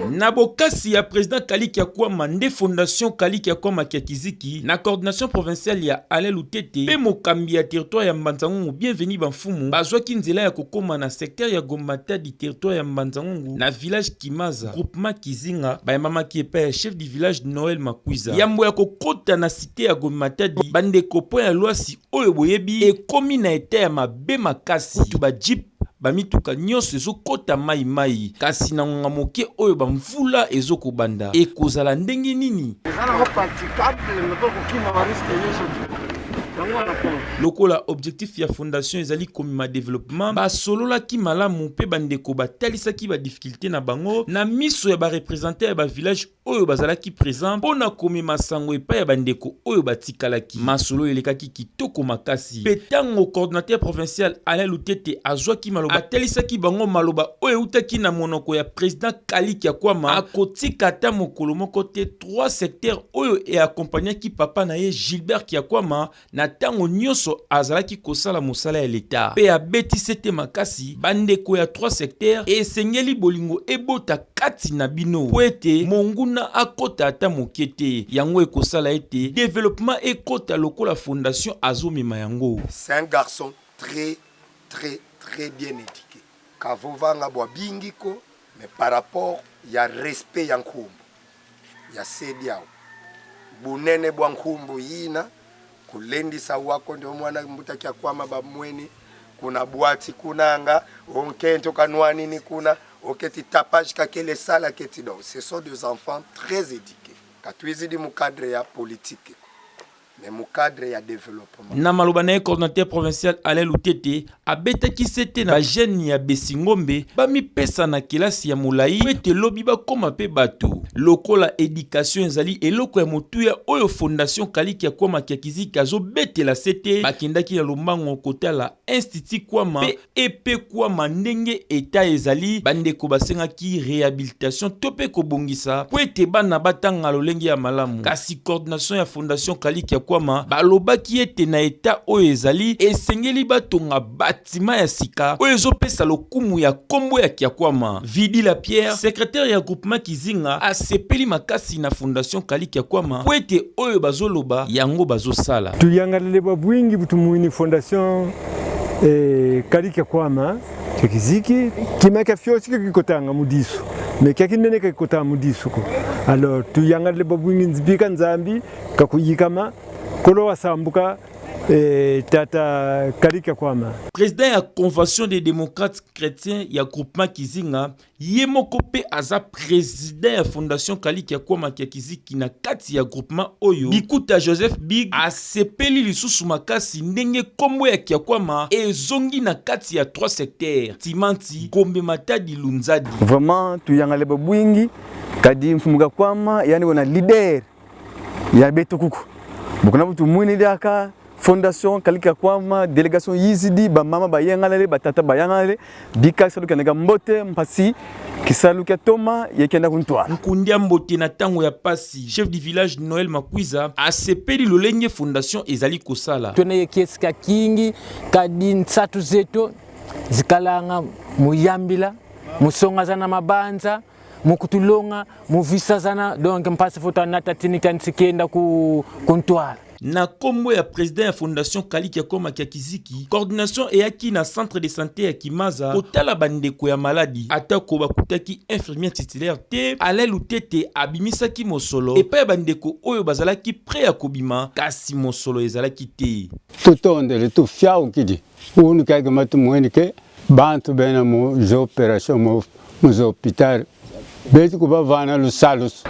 Na bokasi ya président Kaliki Akwama nde Fondation Kaliki Akwama Kiakiziki na coordination provinciale ya Alain Lutete mpe mokambi ya territoire ya Mbanza-Ngungu Bienvenu Bamfumu bazwaki nzela ya kokoma na secteur ya Gombe-Matadi, territoire ya Mbanza-Ngungu, na village Kimaza, groupement Kizinga. Bayambamaki epai ya chef du village Noël Makwiza. Yambo ya kokota na cité ya Gombe-Matadi, bandeko, pont ya Lwasi oyo boyebi ekomi na état ya mabe makasi. Kutu ba jeep, bamituka nyonso ezokɔta mai mai. Kasi na ngonga moke oyo bamvula ezokobanda, ekozala ndenge nini? Eza nango praticable, me tokokima barisque nyonso yango wana po Lokola objectif ya fondation ezali komema développement, basololaki malamu mpe bandeko batalisaki badifficulté na bango na miso ya barepresentant ya bavillage oyo bazalaki présent mpo na komema sango epai ya bandeko oyo batikalaki. Masolo elekaki kitoko makasi, mpe ntango coordonnateur provincial Alain Lutete azwaki maloba, atalisaki bango maloba oyo eutaki na monoko ya président Kaliki Akwama: akotika ata mokolo moko te trois secteurs oyo eakompagnaki papa na ye Gilbert Kiakwama na ntango nyonso azalaki kosala mosala ya leta. Mpe abetisi ete makasi, bandeko ya trois secteurs, esengeli bolingo ebota kati na bino mpo ete monguna akɔta ata moke te. Yango ekosala ete développement ekɔta lokola fondation azomema yango. C'est un garçon très, très, très bien éduqué. Kavovanga bwa bingiko, mais par rapport ya respect ya nkumbu ya sedi awo, bunene bwa nkumbu yina kulendisa wako ndio mwana mbutaki akwama bamweni kuna bwati kunanga onkento kanwanini kuna oketi tapage kakele sala keti. Donc ce sont des enfants très éduqués. Katwizidi mu cadre ya politique, mais mu cadre ya développement. Na maloba na ye, coordonnateur provincial Alain Lutete abetaki sete na bajeunes ya Besingombe bamipesa na kelasi ya molai po ete lobi bakóma mpe bato. Lokola éducation ezali eloko ya motuya oyo fondation Kaliki ya Kwama Kiakiziki azobetela sete, bakendaki na lombango kotala institut Kwama mpe epe Kwama ndenge eta ezali. Bandeko basengaki réhabilitation to mpe kobongisa po ete bana batanga lolenge ya malamu. Kasi coordination ya fondation Kaliki ya Kwama balobaki ete na eta oyo ezali, esengeli batonga bâtiment ya sika oyo ezopesa lokumu ya nkombo ya Kiakwama. Vidi La Pierre, secrétaire ya groupement Kizinga, asepeli makasi na fondation Kaliki ya Kwama po ete oyo bazoloba yango bazosala. Tuyangalile bwa bwingi butumwini fondation Kalika Kwama Kyakiziki kimaka fyosi kikotanga mudisu me kyakinene kakikotanga mudisu ko. Alors tuyangalile bwa bwingi nzibika nzambi kakuyikama kolo wasambuka tata Kalika Kwama. Président ya Convention des démocrates chrétiens ya groupement Kizinga, ye moko mpe aza président ya fondation Kaliki ya Kwama Kiakiziki na kati ya groupement oyo, Bikuta Joseph Big, asepeli lisusu makasi ndenge nkombo ya Kiakwama ezongi na kati ya trois secteurs Timanti, Gombe Matadi, Lunzadi. Vraiment tuyangale babwingi kadi mfumuka kwama yani wana leader ya beto kuku bokona butu mwini diaka fondation Kalika Kwama, délégation yizidi, bamama bayangalale, batata bayangalale bika saluka nega mbote mpasi kisaluka toma yekenda kuntwala. Nkundia mbote na ntango ya pasi, chef du village Noël Makwiza asepeli lolenge fondation ezali kosala. Twene kiesika kingi kadi nsatu zetu zikalanga muyambila musonga na mabanza mukutulonga muvisazana, donc mpasi futa nata tinika nsikenda ku kuntwala. Na nkombo ya président ya fondation Kaliki ya Kwama Kiakiziki, coordination eyaki na centre de santé ya Kimaza kotala bandeko ya maladi. Atako bakutaki infirmière titulaire te, Alain Lutete abimisaki mosolo epai ya bandeko oyo bazalaki prêt ya kobima, kasi mosolo ezalaki te. Tutondele tufyaukidi unu keke matumwenike bantu bena mu opération mu hôpital beti kubavana lusalusu.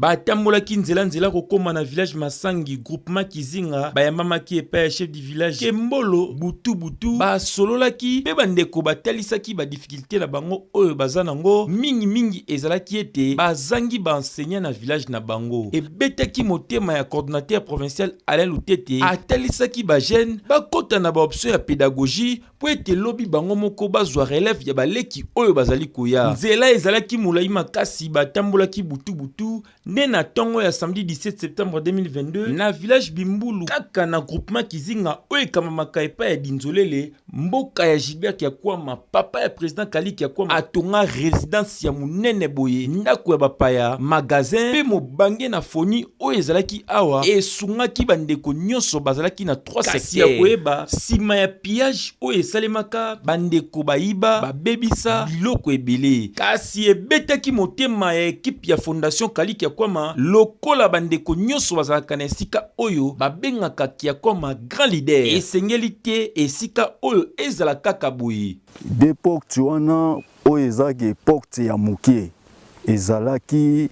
Batambolaki nzela-nzela kokóma na village Masangi, groupement Kizinga. Bayambamaki epai ya chef du village Kembolo Butu-Butu. Basololaki mpe bandeko batalisaki badifficulté na bango oyo baza nango mingimingi, ezalaki ete bazangi baenseignant na village na bango. Ebetaki motema ya coordonnateur provincial Alain Lutete, atalisaki bajeunes bakɔta na baoption ya pédagogie mpo ete lobi bango moko bazwa relève ya baleki oyo bazali koya. Nzela ezalaki molai makasi, batambolaki butu-butu nde na ntongo ya samedi 17 septembre 2022 na village Bimbulu, kaka na groupement Kizinga oyo ekamamaka epai ya Dinzolele. Mboka ya Gilbert Kiakwama, papa ya president Kali Kiakwama, atonga residence ya monene boye, ndako ya bapaya, magasin mpe mobange na foni oyo ezalaki awa esungaki bandeko nyonso bazalaki na 3 Kasi ya koyeba nsima ya pillage oyo esalemaka, bandeko bayiba, babebisa biloko ebele, kasi ebetaki motema ya ekipe ya Fondation Kali Kiakwama lokola bandeko nyonso bazalaka na esika oyo babengaka Kiakwama grand leader. Esengeli te esika oyo ezala kaka boye. Deux portes wana oyo ezalaki porte ya moke ezalaki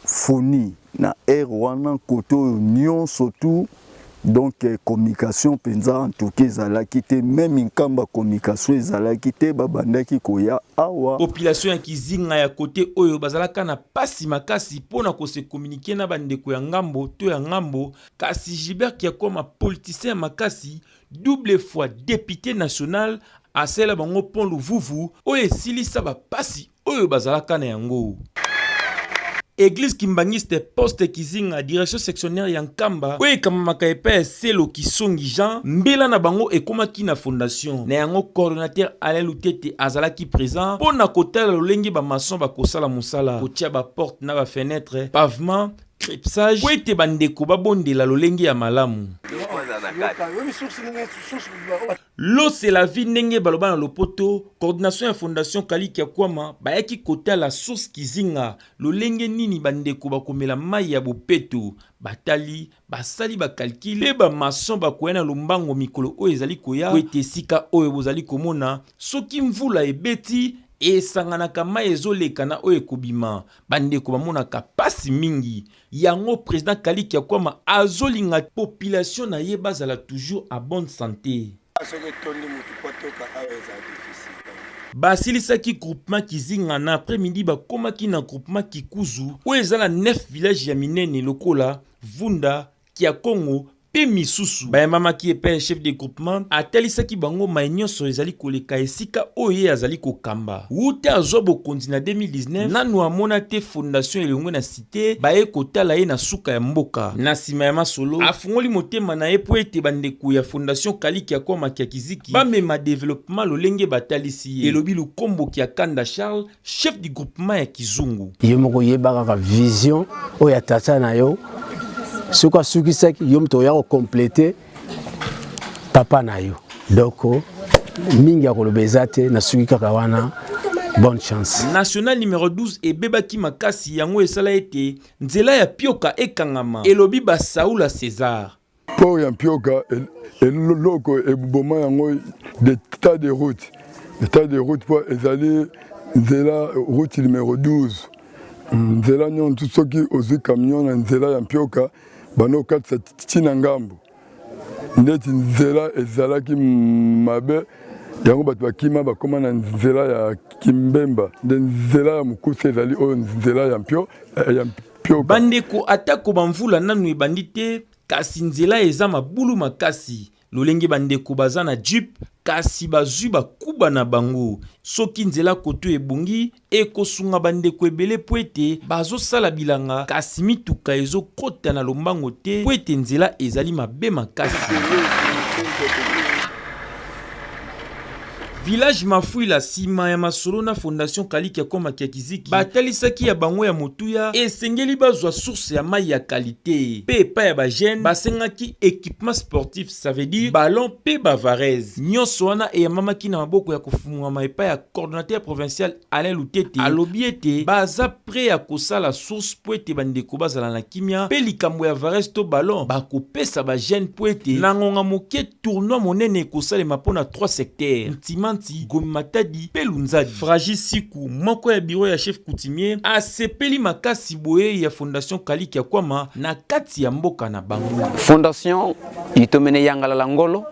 fourni na heure wana kote oyo nyonso tout, donc communication mpenza en tout cas ezalaki te, même Nkamba communication ezalaki te, babandaki koya awa. Population ya Kizinga ya kote oyo bazalaka na pasi makasi mpo na kose communiquer na bandeko ya ngambo to ya ngambo, kasi Gilbert Kiakwama, politicien ya makasi, double fois député national, asalela bango pont Luvuvu oyo esilisa bapasi oyo bazalaka na yango. Église Kimbanguiste Poste Kizinga, direction sectionnaire ya Nkamba oyo ekamamaka epai ya Selo Kisongi Jean, mbela na bango ekomaki na fondation na yango. Coordonnateur Alain Lutete azalaki présent mpo na kotala lolenge bamaçon bakosala mosala, kotia baporte na bafenêtre, pavement, crépissage, po ete bandeko babondela lolenge ya malamu. L'eau, c'est la vie, ndenge baloba na lopoto. Coordination ya Fondation Kali Kiakwama bayaki kotala source Kizinga, lolenge nini bandeko bakomela mai ya bopeto. Batali, basali bacalculs mpe bamaçon bakoya na lombango mikolo oyo ezali koya, po ete esika oyo bozali komona, soki mvula ebeti, esanganaka, mai ezoleka na oyo ekobima, bandeko bamonaka pasi mingi. Yango président Kali Kiakwama azolinga population na ye bazala toujours à bonne santé. Soki etondi motu po toka awa, eza difficile. Basilisaki groupement Kizinga na après-midi, bakomaki na groupement Kikuzu oyo eza na 9 village ya minene lokola Vunda, Kiakongo mpe misusu. Bayambamaki epai ya chef de groupement, atalisaki bango mai nyonso ezali koleka esika oyo ye azali kokamba. Wuta azwa bokonzi na 2019, nanu amona te fondation elongwe na cité baye kotala ye na suka ya mboka. Na nsima ya masolo, afungoli motema na ye mpo ete bandeko ya Fondation Kaliki ya Kwamaki ya Kiziki bamema développement lolenge batalisi ye, elobi Lukomboki ya Kanda Charles, chef du groupement ya Kizungu. Yo moko oyeba kaka vision oyo ya tata na yo, soki asukisaki yo, moto oya kocompléter papa na yo. Donc mingi ya koloba eza te, nasuki kaka wana. Bonne chance. National numéro 12 ebebaki makasi, yango esala ete nzela ya Pioka ekangama, elobi Basaula César. Port ya Mpioka, eloko eboma yango, d'état de route, état de route, mpo ezali nzela route numéro 12. Nzela nyonso, soki ozwi camion na nzela ya Mpioka, bando okatisa ntina ngambo, ndeti nzela ezalaki mabe, yango bato bakima, bakóma na nzela ya Kimbemba, nde nzela ya mokuse ezali oyo nzela ya mpio ya Mpioka. Bandeko, atako bamvula nanu ebandi te, kasi nzela eza mabulu makasi lolenge bandeko baza na jeep, kasi bazwi bakuba na bango. Soki nzela koto ebongi, ekosunga bandeko ebele, mpo ete bazosala bilanga, kasi mituka ezokɔta na lombango te mpo ete nzela ezali mabe makasi. Village Mafuila, nsima ya masolo na Fondation Kaliki ya Komaki ya Kiziki, batalisaki ya bango ya motuya, esengeli bazwa source ya mai ya qualité, mpe epai ya bajeune basengaki équipement sportif, ça veut dire ballon mpe bavarese. Nyonso wana eyambamaki na maboko ya kofungwama epai ya coordonnateur provincial Alain Lutete. Alobi ete baza prêt ya kosala source mpo ete bandeko bazala na kimia, mpe likambo ya varese to ballon bakopesa bajeune, mpo ete na ngonga moke tournoi monene ekosalema mpo na 3 secteurs: Ntimanti, Gombe Matadi mpe Lunzadi. Fragi Siku, moko ya biro ya chef coutumier, asepeli makasi boye ya Fondation Kaliki ya Kwama na kati ya mboka na bango. Fondation itomene yangalala ngolo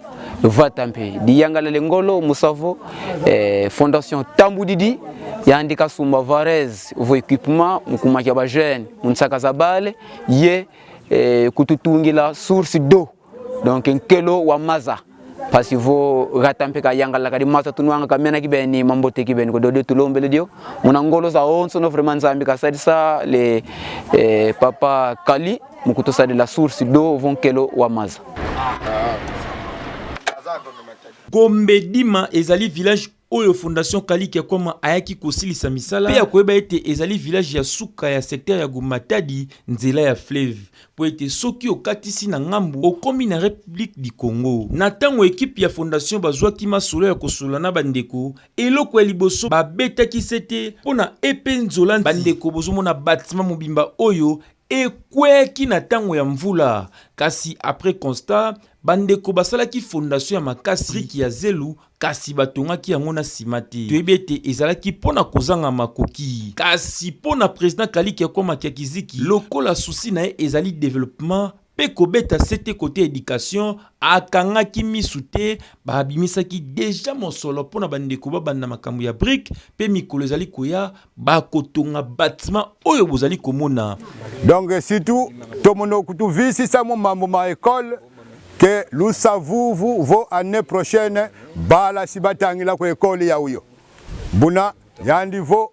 vata mpe diyangalale ngolo musavo fondation Tambudidi yandika sumba varese vo équipement mukumaki ya bajeune munsaka za bale ye kututungila source d'eau, donc nkelo wa maza, parce vo gata mpe kayangala kadi maza tunwanga kamena kibeni mambote kibeni ko dode tulombele dio muna ngolo za onso no vraiment Nzambi kasalisa le papa Kali mukutosalela source d'eau vonkelo wa maza. Gombe Dima ezali village oyo Fondation Kaliki Kwama ayaki kosilisa misala mpe ya koyeba ete ezali village ya suka ya secteur ya Goma-Matadi, nzela ya fleuve, mpo ete soki okatisi na ngambu okomi na Republique du Congo. Na tango equipe ya Fondation bazwaki masolo ya kosolola na bandeko, eloko ya liboso babetaki sete mpo na EP Nzola. Bandeko, bozomona batiment mobimba oyo ekweyaki na tango ya mvula, kasi après constat, bandeko basalaki fondation ya makasi, brique ya zelu, kasi batongaki yango na sima te. Toyebi ete ezalaki mpo na kozanga makoki. Kasi mpo na President Kaliki Akwa Kiakiziki, lokola souci na ye ezali developpement mpe kobeta sete cote education, akangaki misu te, babimisaki dejà mosolo mpo na bandeko babanda makambo ya brique mpe mikolo ezali koya bakotonga batiment oyo bozali komona. Donc surtout tomono kutuvisisa mu mambo ma ecole ke lusavuvu vo annee prochaine bala si batangila ku ecole ya uyo buna yandi vo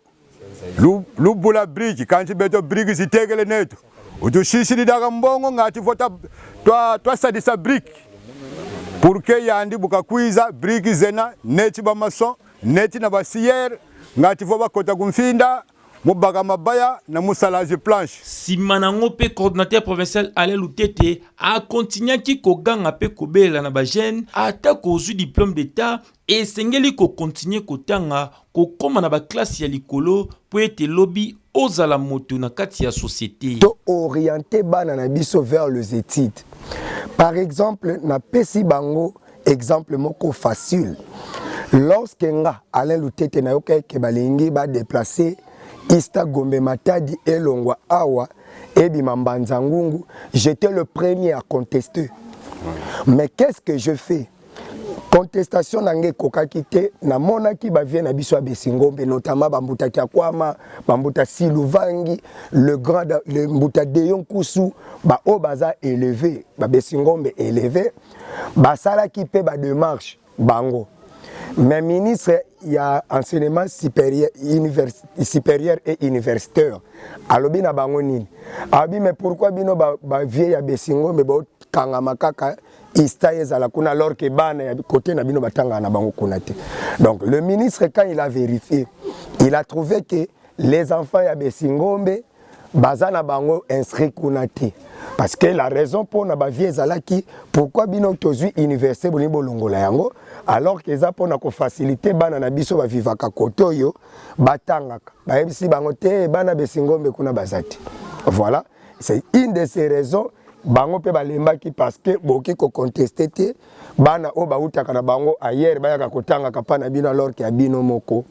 lubula bridge kanti beto bridge zitekele netu utushishilidaka mbongo ngati vo twasadisa brique pour que yandi bukakwiza brique zena neti ba maçon neti na ba scieur ngati vo bakota kumfinda mubaka mabaya na musalazi planche. Sima na yango mpe coordinateur provincial Alain Lutete a continuaki koganga mpe kobelela na ba jeunes ata ko ozui diplome d'etat esengeli ko continuer kotanga kokoma na ba classes ya likolo mpo ete lobi ozala moto na kati ya societe. To orienter bana na biso vers les etudes. Par exemple, napesi bango exemple moko facile. Lorsque nga Alain Lutete nayokaki ke balingi ba déplacer Ista Gombe Matadi elongwa awa ebima Mbanza Ngungu, j'étais le premier à contester. Mais qu'est-ce que je fais? Contestation na nga ekokaki te, namonaki ba vieux na biso ya Besingombe, notamment ba Mbuta Kiakwama, ba Mbuta Siluvangi, le grand le Mbuta Deyon Kusu, ba oyo baza élevé, ba Besingombe élevé, basalaki mpe ba démarche bango. Mais ministre ya enseignement supérieur, supérieur et universitaire alobi na bango nini? Alobi mais pourquoi bino ba, ba vieux ya Besingombe bokangama kaka ista ezala kuna alors que bana ya côté na bino batangaka na bango kuna te. Donc le ministre, quand il a vérifié, il a trouvé que les enfants ya Besingombe baza na bango inscrit kuna te, parce que la raison mpona ba vieux ezalaki pourquoi bino tozwi université bolingi bolongola yango alors que eza mpona kofacilite bana na biso bavivaka kote oyo batangaka. Bayebisi bango te bana Besingombe kuna baza te. Voilà, c'est une de ces raisons bango mpe balembaki, parce que bokoki koconteste te bana oyo bautaka na bango ailleurs bayaka kotangaka mpa na bino alors ke ya bino moko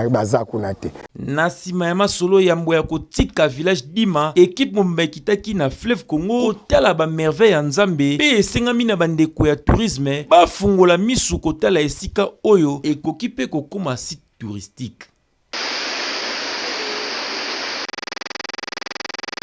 baza kuna te. Na nsima ya masolo yambo ya kotika village Dima, ekipe mobimba ekitaki na fleuve Congo kotala ba merveille ya Nzambe mpe esengami na bandeko ya tourisme bafungola misu kotala esika oyo ekoki mpe kokoma site touristique.